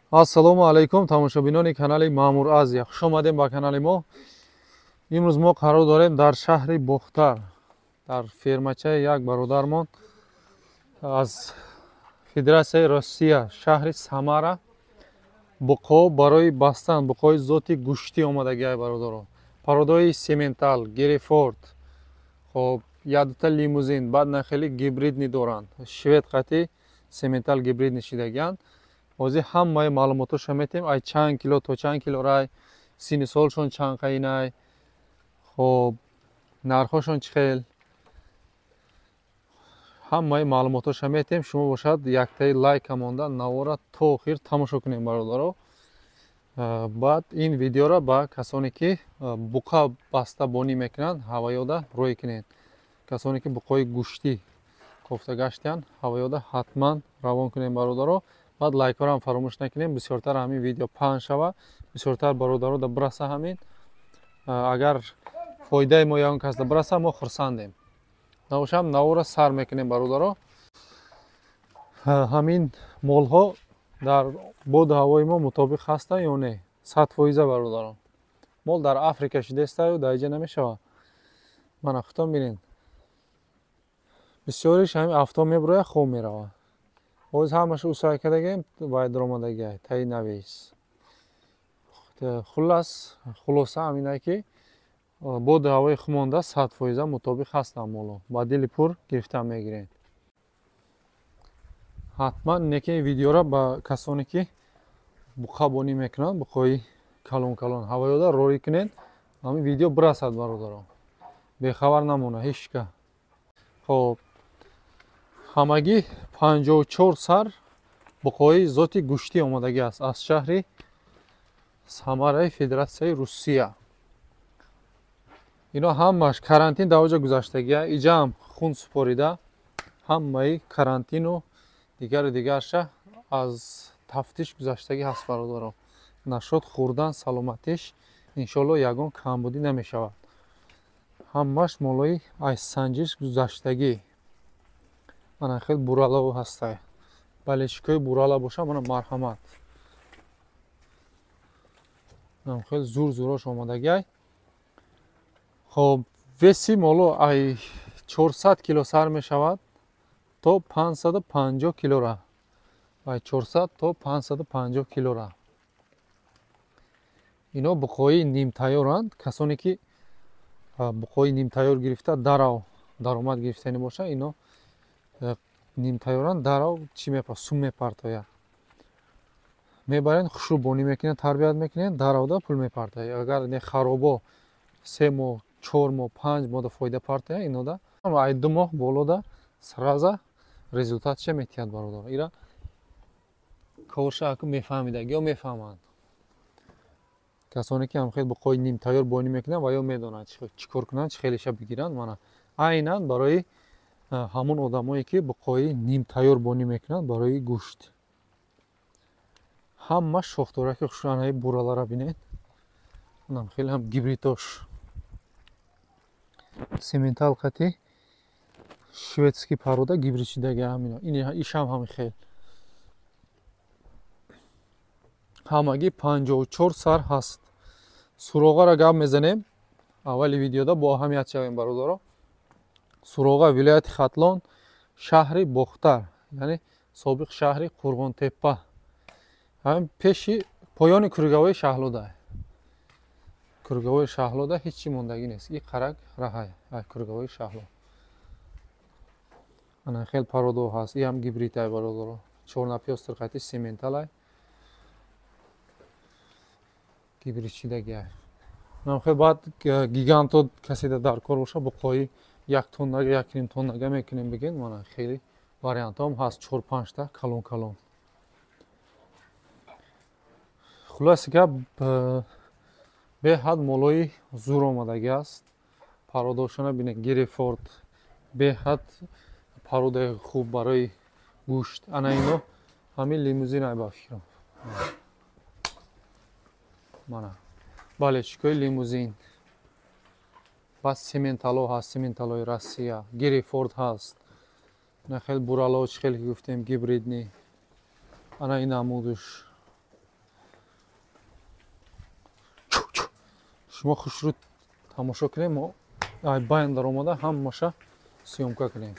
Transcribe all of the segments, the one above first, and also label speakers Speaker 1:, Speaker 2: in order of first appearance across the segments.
Speaker 1: Ассалому алайкум, тамошобинони канали Маъмур Азия. Хуш омадем ба канали мо. Имрӯз мо қарор дорем дар шаҳри Бохтар, дар фермачаи як бародармон аз Федератсияи Россия, шаҳри Самара. Буқо барои бастан, буқои зоти гӯштӣ омадагиай, бародаро. Пародои сементал, герефорд, хоб, якдута лимузин, баъд на хеле гибридни доранд. Швед қати сементал гибридни шидагианд. Ҳозир ҳамаи маълумотошо метем, ай чанд кило то чанд кило рай, синни солшон чанд қайнай, хоб, нархошон чӣ хел, ҳамаи маълумотошо метем. Шумо бошад яктаи лайка монда навора то охир тамошо кунем, бародаро. Баъд ин видеоро ба касоне ки буқа баста бонӣ мекунанд, ҳаваёда рӯй кунед. Касоне ки буқои гӯштӣ кофта гаштиянд, ҳаваёда ҳатман равон кунем, бародаро. Баъд лайкҳоро ҳам фаромӯш накунем, бисёртар ҳамин видео паҳн шава, бисёртар бародаро да бираса ҳамин. Агар фоидаи мо ягон кас да бираса, мо хурсандем. Набошам навора сар мекунем, бародаро. Ҳамин молҳо дар боду ҳавои мо мутобиқ ҳастанд ё не? 100%, бародарон. Мол дар Африка шидестаю дар иҷа намешавад. Мана худтон бинед. Бисёриш ҳамин авто мебурояд, хоб меравад. Боз ҳамааш усай кардагем, бояд даромадагиай, таи навис. Хуллас, хулоса ҳаминае ки боду ҳавои хумонда 100% мутобиқ ҳастанд моло. Ба дили пур гирифта мегиред. Ҳатман неки видеоро ба касоне ки буқа бонӣ мекунанд, буқои калон калон ҳавоёда рорӣ кунед, ҳамин видео бирасад, бародаро. Бехабар намона ҳеч ка. Хоб, ҳамагӣ 54 сар буқои зоти гӯштӣ омадагӣ аст аз шаҳри Самараи Федератсияи Русия. Ино ҳамааш карантин дар оҷа гузаштагия, иҷаам хун супорида, ҳамаи карантину дигару дигарша аз тафтиш гузаштагӣ ҳаст, бародаро. Нашод хӯрдан, саломатиш иншоалло ягон камбудӣ намешавад. Ҳамаш молои аз санҷиш гузаштагӣ. Мана хел буралао ҳастай. Балешикои бурала боша, мана марҳамат. Хел зур зурош омадагиай. Хоб, веси моло ай 400 кило сар мешавад то 550 килора. Ай 400 то 550 килора. Ино буқои нимтайёранд. Касоне ки буқои нимтайёр гирифта дарав даромад гирифтани боша, ино нимтайёранд, дарав чӣ мепа сум мепартояд. Мебарен, хушрӯ бонӣ мекунед, тарбият мекунед, даравда пул мепартояд. Агар не харобо 3 моҳ, 4 моҳ, 5 моҳ да фоида партояд, инода ай 2 моҳ болода сраза результатша метиҳад, бародар. Ира корша аку мефаҳмидаг ё мефаҳманд. Касоне ки ҳам хел буқои нимтайёр бонӣ мекунанд ва ё медонанд чӣ кор кунанд, чӣ хелеша бигиранд. Мана айнан барои ҳамон одамое ки буқои нимтайёр бонӣ мекунанд барои гӯшт. Ҳама шохтораки хушранаи буралара бинед. Унам хеле ҳам гибридош. Сементал қати шведский порода гибрид шидаги ҳамино. Ин ишам ҳами хел. Ҳамагӣ 54 сар ҳаст. Суроғаро гап мезанем. Аввали видеода бо аҳамият шавем, бародаро. Суроға вилояти Хатлон, шаҳри Бохтар, яъне собиқ шаҳри Қурғонтеппа. Ҳамин пеши поёни кургавои Шаҳлода. Кургавои Шаҳлода ҳеҷ чӣ мондагӣ нест. И қарак раҳай, ай кургавои Шаҳло. Ана хел пародо ҳаст. И ҳам гибрид ай, бародаро. Чорнапёстр қати сементал ай. Гибрид шидаги ай. Нам хел баъд гиганто касе дар кор боша, буқои 1 тоннага, 1,5 тоннага мекунем бигин. Мана хеле вариантҳоам ҳаст, 4-5 та калон калон. Хулоси гап, беҳад молои зур омадагӣ аст. Пародошона бинед, Герефорд беҳад пародаи хуб барои гӯшт. Ана ино ҳамин лимузин ай ба фикрам. Мана балечикои лимузин. Баъд сементало ҳаст, сементалои Россия, Герефорд ҳаст. На хел бурало чӣ хеле ки гуфтем гибридни. Ана ин намудуш. Шумо хушрӯ тамошо кунем, мо ай байн даромада ҳамаша съёмка кунем.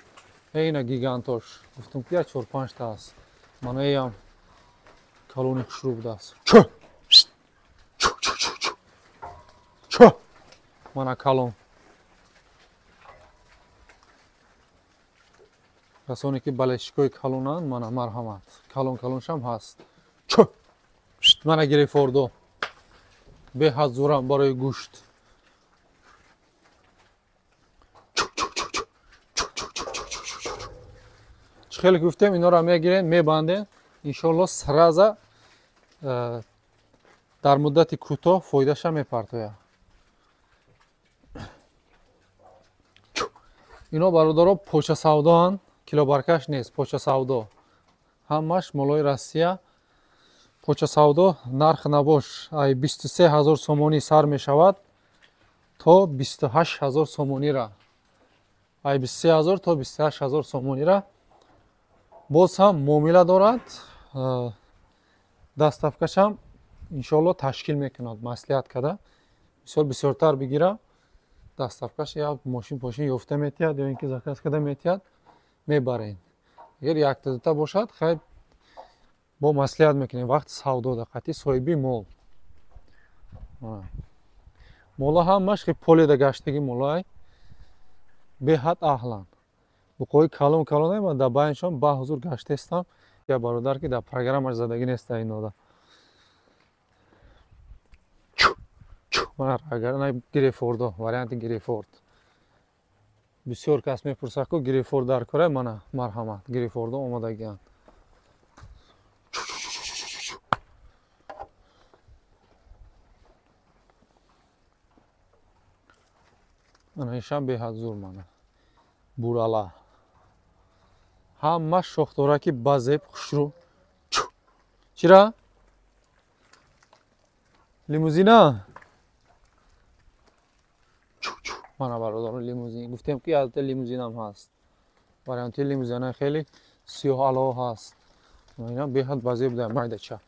Speaker 1: Ина гигантош. Гуфтам ки 4-5 та аст. Мана иам калони хушрӯ будааст. Чу! Чу чу чу чу. Чу! Мана калон. Касоне ки балешикои калонанд, мана марҳамат. Калон калоншам ҳаст. Чу! Мана гирифордо. Беҳад зӯрам барои гӯшт. Чӣ хеле гуфтем, инора мегирем, мебандем. Иншоалло сраза дар муддати кӯтоҳ фоидаша мепартояд. Ино бародаро поча савдоанд, килобаркаш нест, поча савдо. Ҳамаш молои Россия. Поча савдо нарх набош ай 23 000 сомонӣ сар мешавад то 28 000 сомонира. Ай 23 000 то 28 000 сомонира. Боз ҳам муомила дорад, доставкашам иншоалло ташкил мекунад, маслиҳат карда. Бисёр бисёртар бигира, доставкаш як мошин пошин ёфта метиҳад ё ин ки заказ карда метиҳад, мебарен. Агар якта дута бошад, хай бо маслиҳат мекунем вақти савдо да қатъи соҳиби мол. Мола ҳамаш хи поледа гаштаги молай беҳад аҳланд. Буқои калон калон ман дар байншон ба ҳузур гаштаистам. Я бародар ки дар программаш задагӣ неста инода. Мана агар на Грейфордо, варианти Грейфорд. Бисёр кас мепурсад ку Грейфорд дар кора, мана марҳамат, Грейфордо омадагианд. Мана ишам беҳад зур мана. Бурала. Ҳама шохтораки базеб хушрӯ. Чира? Лимузина? Мана бародарон лимузин. Гуфтем ки албатта лимузинам ҳаст. Варианти лимузина хеле сиёҳ ало ҳаст. Ина беҳад базеб да майдача.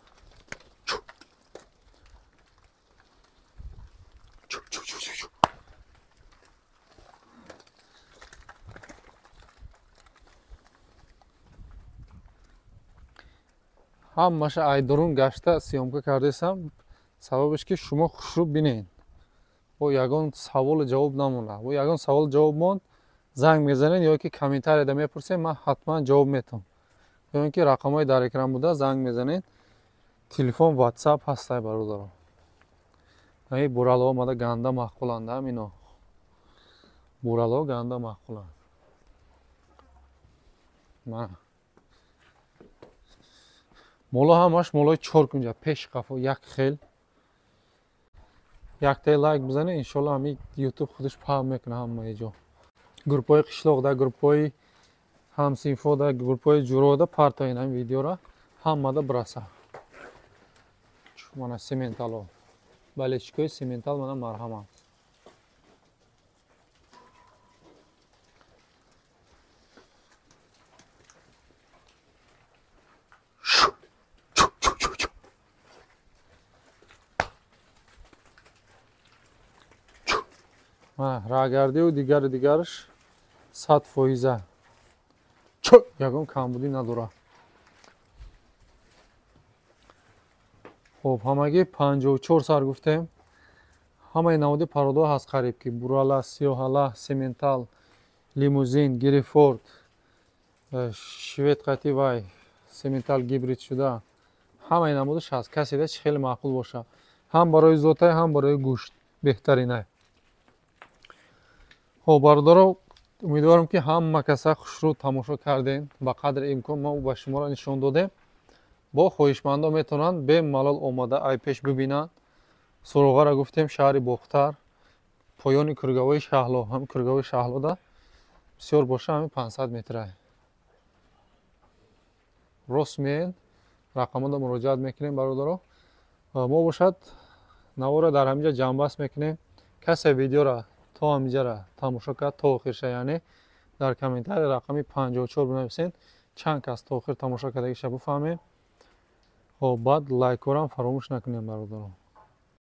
Speaker 1: Ҳамаша айдурун гашта съёмка кардесам, сабабаш ки шумо хушрӯ бинед. Бо ягон саволу ҷавоб намонад. Бо ягон савол ҷавоб монд, занг мезанед ё ки комментарияда мепурсед, ман ҳатман ҷавоб метам. Ё ин ки рақамҳои дар экран буда, занг мезанед. Телефон, WhatsApp ҳастай бародарон. Ай бурало омада ганда маъқуланд ҳам ино. Бурало ганда маъқуланд. Мана. Моло ҳамаш молои чор кунҷа, пеш қафо як хел. Яктаи лайк бизанед, иншоалло ҳами YouTube худаш паҳн мекунад ҳамаи ҷо. Группҳои қишлоқда, группҳои ҳамсинфода, группҳои ҷурода партоен ҳамин видеора, ҳамада бираса. Мана сементало. Балечикои сементал мана марҳамат. Рагардию дигару дигараш 100%. Ягон камбудӣ надорад. Хоб, ҳамагӣ 54 сар гуфтем. Ҳамаи намуди пародҳо ҳаст қариб ки бурала, сиёҳала, сементал, лимузин, гирифорд, швед қати вай, сементал гибрид шуда. Ҳамаи намудаш ҳаст. Каседа чӣ хеле маъқул бошад. Ҳам барои зотай, ҳам барои гӯшт беҳтаринай. Хоб, бародаро, умедворам ки ҳама каса хушрӯ тамошо кардем. Ба қадри имкон мо ба шуморо нишон додем. Бо хоҳишмандо метавонанд бемалол омада ай пеш бибинанд. Суроғаро гуфтем шаҳри Бохтар, поёни кургавои Шаҳло, ҳам кургавои Шаҳлода бисёр боша ҳамин 500 метрай. Рост меен, рақамода муроҷиат мекунем бародаро. Мо бошад навора дар ҳаминҷа ҷамъбаст мекунем. Касе видеора то ҳаминҷара тамошо кард то охирша, яъне дар комментария рақами 54 бинависед, чанд кас то охир тамошо кардагиша бифаҳмем. Хоб, баъд лайкҳоро ҳам фаромӯш накунем бародарон.